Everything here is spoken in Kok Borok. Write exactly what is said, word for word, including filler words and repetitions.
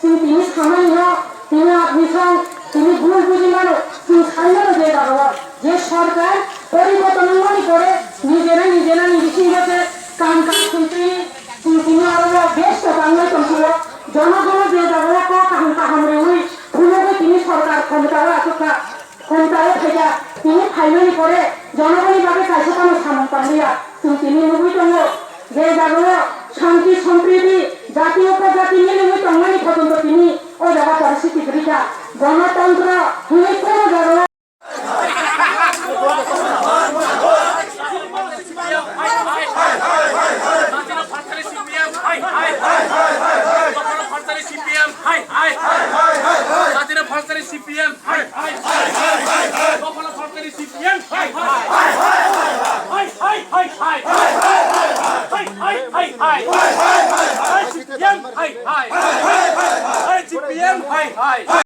Chwng tini sanani no, tini admission, tini bul buji mano, chwng sai mano je jagao je sorkar poriborton wngmani pore nijera nijera ni bisingo je kam kaam swi twi chwng tini aro o besto tanglai tongphio. Jonogono je jagao kok kaham kaham riwi phunugwi tini sorkar khomotao achukha. Khomtao phaikha, tini phaimani pore jonogoni bagwi kaisa tamo samung tangliya. Chwng tini nugwi tongo, je jagao shanti, sompriti, jati upojati milingwi tongmani photonto tini o jaga poristhiti kwrwi kha. Gonotontro hwnwi kunu jagao Jatira Phalsari C P M, hai, hai, hai, hai, hai. Dopha Phalsari C P M, hai, hai, hai, hai, hai. Jatira Phalsari C P M, hai, hai, hai, hai, hai. Dopha Phalsari C P M, hai, hai, hai, hai, hai. Hai, hai, hai, hai. Hai, hai, hai, hai. Hai, C P M, hai, hai. Hai, C P M, hai, hai.